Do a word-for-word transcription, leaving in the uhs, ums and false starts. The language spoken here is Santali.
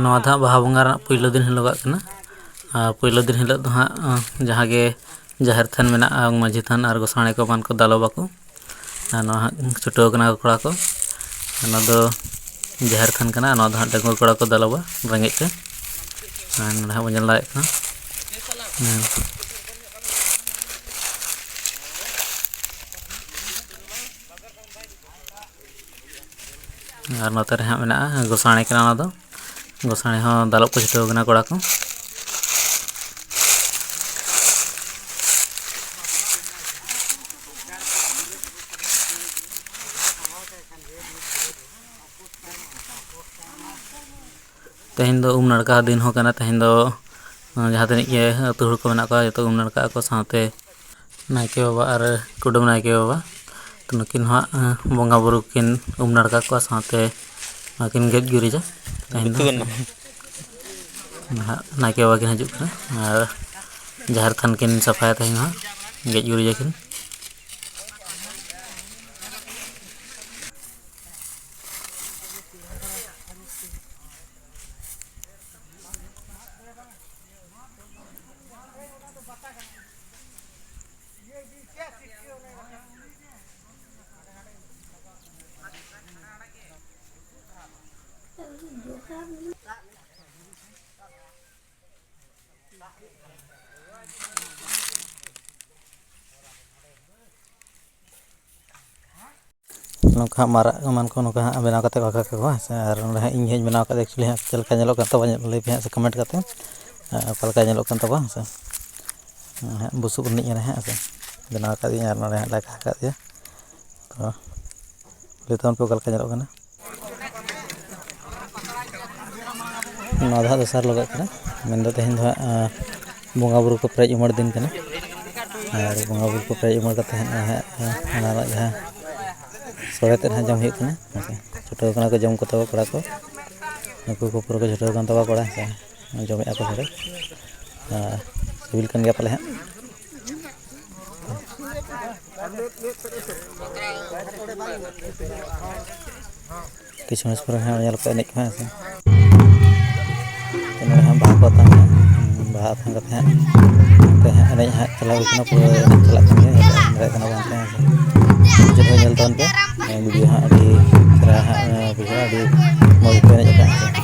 ᱱᱚᱣᱟ ᱫᱚ ᱦᱟᱸᱜ ᱵᱟᱦᱟ ᱵᱚᱸᱜᱟ ᱨᱮᱱᱟᱜ ᱯᱩᱭᱞᱩ ᱫᱤᱱ ᱦᱤᱞᱳᱜᱟᱜ ᱠᱟᱱᱟ᱾ ᱟᱨ ᱯᱩᱭᱞᱩ ᱫᱤᱱ ᱦᱤᱞᱳᱜ ᱫᱚ ᱦᱟᱸᱜ, ᱟᱸ, ᱡᱟᱦᱟᱸ ᱜᱮ ᱡᱟᱦᱮᱨ ᱛᱷᱟᱱ ᱢᱮᱱᱟᱜᱼᱟ, ᱢᱟᱹᱡᱷᱤ ᱛᱷᱟᱱ ᱟᱨ ᱜᱚᱸᱥᱟᱲᱮ ᱠᱚ ᱮᱢᱟᱱ ᱠᱚ ᱫᱟᱞᱚᱵᱟᱠᱚ᱾ ᱟᱨ ᱱᱚᱣᱟ ᱦᱟᱸᱜ ᱪᱷᱩᱴᱟᱹᱣ ᱠᱟᱱᱟ ᱠᱚ ᱠᱚᱲᱟ ᱠᱚ᱾ ᱚᱱᱟ ᱫᱚ ᱡᱟᱦᱮᱨ ᱛᱷᱟᱱ ᱠᱟᱱᱟ, ᱱᱚᱣᱟ ᱫᱚ ᱦᱟᱸᱜ ᱰᱟᱺᱜᱩᱣᱟᱹ ᱠᱚᱲᱟ ᱠᱚ ᱫᱟᱞᱚᱵᱟ ᱨᱮᱸᱜᱮᱡ ᱛᱮ᱾ ᱟᱨ ᱱᱚᱰᱮ ᱦᱟᱸᱜ ᱵᱚᱱ ᱧᱮᱞ ᱫᱟᱲᱮᱭᱟᱜ ᱠᱟᱱᱟ᱾ ᱦᱮᱸ᱾ ᱟᱨ ᱱᱚᱛᱮ ᱨᱮ ᱦᱟᱸᱜ ᱢᱮᱱᱟᱜᱼᱟ, ᱜᱚᱸᱥᱟᱲᱮ ᱠᱟᱱᱟ ᱚᱱᱟ ᱫᱚ᱾ ᱜᱚᱸᱥᱟᱲᱮ ᱦᱚᱸ ᱫᱟᱞᱚᱵ ᱠᱚ ᱪᱷᱩᱴᱟᱹᱣ ᱠᱟᱱᱟ ᱠᱚᱲᱟ ᱠᱚ᱾ ᱛᱮᱦᱮᱧ ᱫᱚ ᱩᱢ ᱱᱟᱲᱠᱟ ᱫᱤᱱ ᱦᱚᱸ ᱠᱟᱱᱟ᱾ ᱛᱮᱦᱮᱧ ᱫᱚ, ᱟᱸ, ᱡᱟᱦᱟᱸ ᱛᱤᱱᱟᱹᱜ ᱜᱮ ᱟᱹᱛᱩ ᱦᱚᱲ ᱠᱚ ᱢᱮᱱᱟᱜ ᱠᱚᱣᱟ, ᱡᱚᱛᱚ ᱜᱮ ᱩᱢ ᱱᱟᱲᱠᱟᱜ ᱟᱠᱚ, ᱥᱟᱶᱛᱮ ᱱᱟᱭᱠᱮ ᱵᱟᱵᱟ ᱟᱨ ᱠᱩᱰᱟᱹᱢ ᱱᱟᱭᱠᱮ ᱵᱟᱵᱟ᱾ ᱛᱚ, ᱱᱩᱠᱤᱱ ᱦᱚᱸ ᱦᱟᱸᱜ, ᱟᱸ, ᱵᱚᱸᱜᱟ ᱵᱩᱨᱩ ᱠᱤᱱ ᱩᱢ ᱱᱟᱲᱠᱟ ᱠᱚᱣᱟ, ᱥᱟᱶᱛᱮ ᱱᱚᱣᱟ ᱠᱤᱱ ᱜᱮᱡ ᱜᱩᱨᱤᱡᱟ᱾ ᱛᱮᱦᱮᱧ ᱫᱚ ᱱᱟᱦᱟᱜ ᱱᱟᱭᱠᱮ ᱵᱟᱵᱟ ᱠᱤᱱ ᱦᱤᱡᱩᱜ ᱠᱟᱱᱟ ᱟᱨ ᱡᱟᱦᱮᱨ ᱛᱷᱟᱱ ᱠᱤᱱ ᱥᱟᱯᱷᱟᱭᱟ ᱛᱮᱦᱮᱧ ᱦᱚᱸ, ᱜᱮᱡ ᱜᱩᱨᱤᱡᱟᱠᱤᱱ᱾ ᱱᱚᱝᱠᱟ ᱦᱟᱸᱜ ᱢᱟᱨᱟᱜ ᱮᱢᱟᱱ ᱠᱚ ᱱᱚᱝᱠᱟ ᱦᱟᱸᱜ ᱵᱮᱱᱟᱣ ᱠᱟᱛᱮ ᱠᱚ ᱟᱠᱟ ᱠᱟᱠᱚᱣᱟ, ᱦᱮᱸ ᱥᱮ᱾ ᱟᱨ ᱱᱚᱰᱮ ᱦᱟᱸᱜ ᱤᱧ ᱦᱟᱸᱜ ᱤᱧ ᱵᱮᱱᱟᱣ ᱠᱟᱫᱟ, actually ᱦᱟᱸᱜ ᱪᱮᱫ ᱞᱮᱠᱟ ᱧᱮᱞᱚᱜ ᱠᱟᱱ ᱛᱟᱵᱚᱱᱟ, ᱞᱟᱹᱭ ᱯᱮ ᱦᱟᱸᱜ ᱥᱮ comment ᱠᱟᱛᱮ, ᱦᱮᱸ, ᱚᱠᱟ ᱞᱮᱠᱟ ᱧᱮᱞᱚᱜ ᱠᱟᱱ ᱛᱟᱵᱚᱱᱟ, ᱦᱮᱸ ᱥᱮ᱾ ᱦᱮᱸ, ᱵᱩᱥᱩᱵ ᱨᱤᱱᱤᱡ ᱠᱟᱱᱟᱭ ᱦᱟᱸᱜ, ᱦᱮᱸ ᱥᱮ᱾ ᱵᱮᱱᱟᱣ ᱟᱠᱟᱫ ᱤᱧ ᱟᱨ ᱱᱚᱰᱮ ᱦᱟᱸᱜ ᱞᱮ ᱟᱠᱟ ᱟᱠᱟᱫ ᱜᱮᱭᱟ᱾ ᱛᱚ, ᱞᱟᱹᱭ ᱛᱟᱵᱚᱱ ᱯᱮ ᱚᱠᱟ ᱞᱮᱠᱟ ᱧᱮᱞᱚᱜ ᱠᱟᱱᱟ᱾ ᱱᱚᱣᱟ ᱫᱚ ᱦᱟᱸᱜ ᱫᱚᱥᱟᱨ ᱦᱤᱞᱳᱜᱟᱜ ᱠᱟᱱᱟ, ᱢᱮᱱᱫᱚ ᱛᱮᱦᱮᱧ ᱫᱚ ᱦᱟᱸᱜ, ᱟᱸ, ᱵᱚᱸᱜᱟ ᱵᱩᱨᱩ ᱠᱚ ᱯᱮᱨᱮᱡ ᱩᱢᱟᱹᱲ ᱫᱤᱱ ᱠᱟᱱᱟ᱾ ᱟᱨ ᱵᱚᱸᱜᱟ ᱵᱩᱨᱩ ᱠᱚ ᱯᱮᱨᱮᱡ ᱩᱢᱟᱹᱲ ᱠᱟᱛᱮ ᱦᱟᱸᱜ, ᱦᱟᱸᱜ ᱚᱱᱟ ᱨᱮᱱᱟᱜ ᱡᱟᱦᱟᱸ ᱥᱚᱲᱮ ᱛᱮᱫ ᱦᱟᱸᱜ ᱡᱚᱢ ᱦᱩᱭᱩᱜ ᱠᱟᱱᱟ, ᱦᱮᱸ ᱥᱮ᱾ ᱪᱷᱩᱴᱟᱹᱣ ᱠᱟᱱᱟ ᱠᱚ ᱡᱚᱢ ᱠᱚ ᱛᱟᱵᱚ ᱠᱚᱲᱟ ᱠᱚ, ᱱᱩᱠᱩ ᱠᱚ ᱯᱩᱨᱟᱹ ᱠᱚ ᱪᱷᱩᱴᱟᱹᱣ ᱠᱟᱱ ᱛᱟᱵᱚ ᱠᱚᱲᱟ, ᱦᱮᱸ ᱥᱮ᱾ ᱡᱚᱢᱮᱫᱼᱟ ᱠᱚ ᱥᱚᱲᱮ᱾ ᱟᱨ ᱥᱤᱵᱤᱞ ᱠᱟᱱ ᱜᱮᱭᱟ ᱯᱟᱞᱮ ᱦᱟᱸᱜ᱾ ᱠᱤᱪᱷᱩ ᱢᱟᱥ ᱯᱚᱨᱮ ᱦᱟᱸᱜ ᱧᱮᱞ ᱯᱮ ᱮᱱᱮᱡ ᱠᱚ, ᱦᱮᱸ ᱥᱮ᱾ ᱱᱚᱰᱮ ᱦᱟᱸᱜ ᱵᱟᱦᱟ ᱠᱚ ᱟᱛᱟᱝ ᱦᱟᱸᱜ, ᱵᱟᱦᱟ ᱟᱛᱟᱝ ᱠᱟᱛᱮ ᱦᱟᱸᱜ ᱱᱚᱛᱮ ᱦᱟᱸᱜ ᱮᱱᱮᱡ ᱦᱟᱸᱜ ᱪᱟᱞᱟᱣ ᱦᱩᱭ ᱠᱟᱱᱟ, ᱯᱩᱨᱟᱹ ᱮᱱᱮᱡ ᱪᱟᱞᱟᱜ ᱠᱟᱱ ᱜᱮᱭᱟ, ᱧᱮᱞ ᱫᱟᱲᱮᱭᱟᱜ ᱠᱟᱱᱟ ᱵᱟᱝ ᱛᱟᱦᱮᱸ ᱥᱮ᱾ ᱢᱩᱪᱟᱹᱫ ᱦᱚᱸ ᱧᱮᱞ ᱛᱟᱵᱚᱱ ᱯᱮ, ᱵᱷᱤᱰᱤᱭᱳ ᱦᱟᱸᱜ ᱟᱹᱰᱤ ᱪᱮᱦᱨᱟ ᱦᱟᱸᱜ ᱵᱩᱡᱷᱟᱹᱜᱼᱟ, ᱟᱹᱰᱤ ᱢᱚᱡᱽ ᱠᱚ ᱮᱱᱮᱡ ᱟᱠᱟᱫᱼᱟ᱾